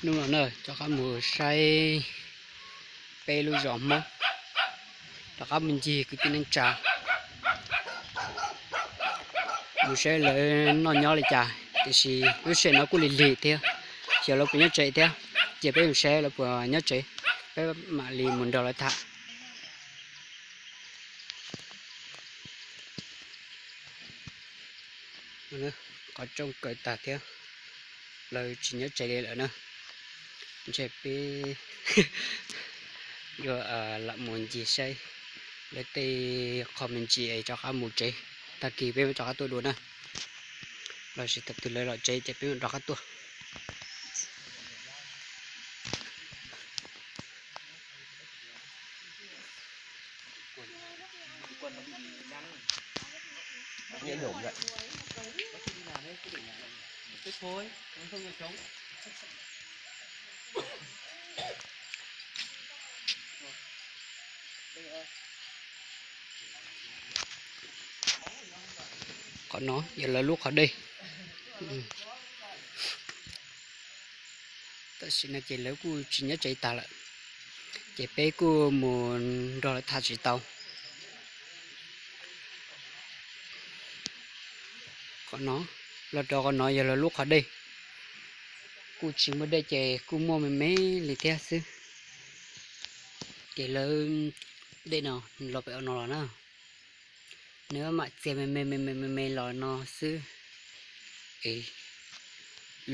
Hnub no na rov qab mus saib peb lub zos Hmoob, rov qab mus ncig kwv tij neej tsa, mus saib lawv noj nyob li cas. Tiam sis lub sij hawm no kuj lig lig thiab, xyov lawv puas nyob tsev thiab. Ces peb mus saib lawv puas nyob tsev, peb mam li mus nrog lawv tham. Qhov rooj kaw tag thiab, lawv tsis nyob tsev li lawm na. Ntshe peb yuav lam mus ncig saib lawv tej qho me ntsis es rov qab mus tsev, tag kis peb mam rov qab tuaj dua na. Los sis thaum twg lawv los tsev ces peb mam rov qab tuaj. Qhov no yog lawv lub qhov dej. Tam sim no ces lawv kuj tsis nyob tsev tag lawm, ces peb kuj mus nrog lawv tham tsis tau. Qhov no, los rau qhov no yog lawv lub qhov dej, kuj tsis muaj dej ces kuj muaj me me li thiab xwb. Ces lawv dej no los pem no los na, nws mam txias me me me me me me los no xwb.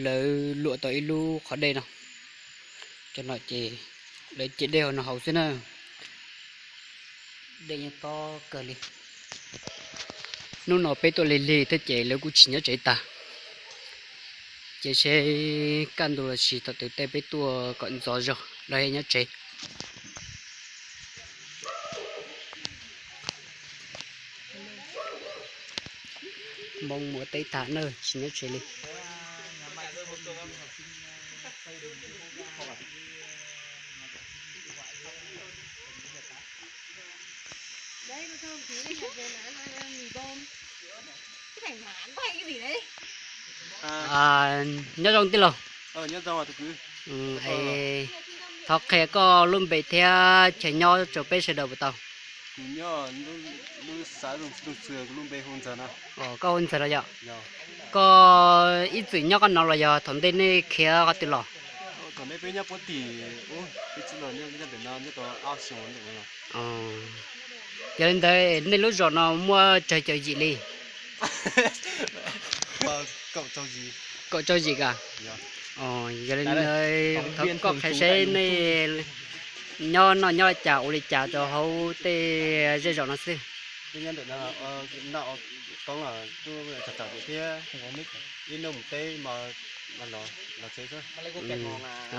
Lawv luam tau ib lub qhov dej no, cov no ces lawv ce dej hauv no haus xwb na. Dej yeej tob kawg li. Hnub no peb tuaj lig lig thiab ces lawv kuj tsis nyob tsev tag. Ces seb kaj ntug los sis thaum twg tej peb tuaj kom ntxov zog lawv thiaj nyob tsev. Npoo muaj teb tag na, tsis nyob tsev li. Nyob zoo tij laug. Thov qhia koj lub npe thiab chaw nyob rau peb sawv daws puas tau? Koj hu Ntxawg los yog? Koj ib txwm nyob qhov no los yog thaum ntej nej khiav qhov twg los? Yog li ntawd nej lub zos no muaj tsawg caug yim li? Kaum rau yim ka. Yog li ntawd thov koj qhia seb nej nyob noj nyob li cas ua li cas rau hauv tej zej zos no xwb.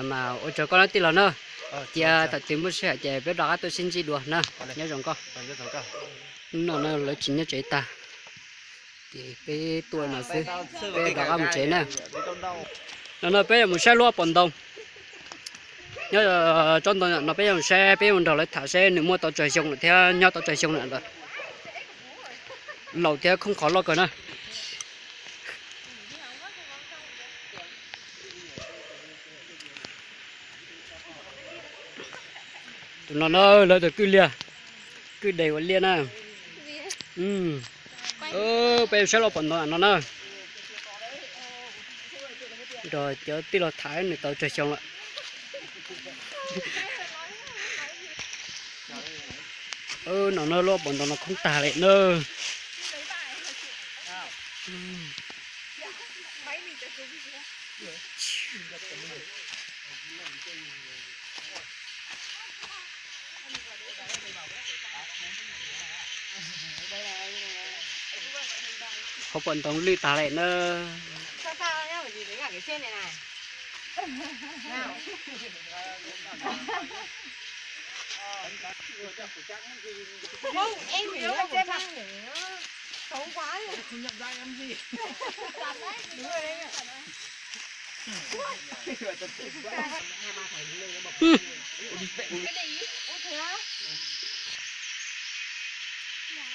Mas ua tsaug koj na tij laug na. Cia thaum twg muaj sij hawm ces peb rov qab tuaj sib ntsib dua na. Nyob zoo koj. Hnub no lawv tsis nyob tsev tag, ces peb tuaj no xwb, peb rov qab mus tsev na. No no peb yuav mus saib lub pob ntoo. Nyob tsob ntoo no peb yuav mus saib, peb yuav mus nrog lawv tham seb nws muaj tau tsawg xyoo lawm thiab nyob tau tsawg xyoo lawm ntawd. Laus thiab khoob qhov loj kawg na. Tus no na lawv tus kwj liaj, kwj deg ua liaj na. Peb saib lub pob ntoo no na. Nrog cov tij laug tham nws tau tsawg xyoo lawm. No na lub pob ntoo no khoob tag li na. Hauv pob ntoo lwj tag li na.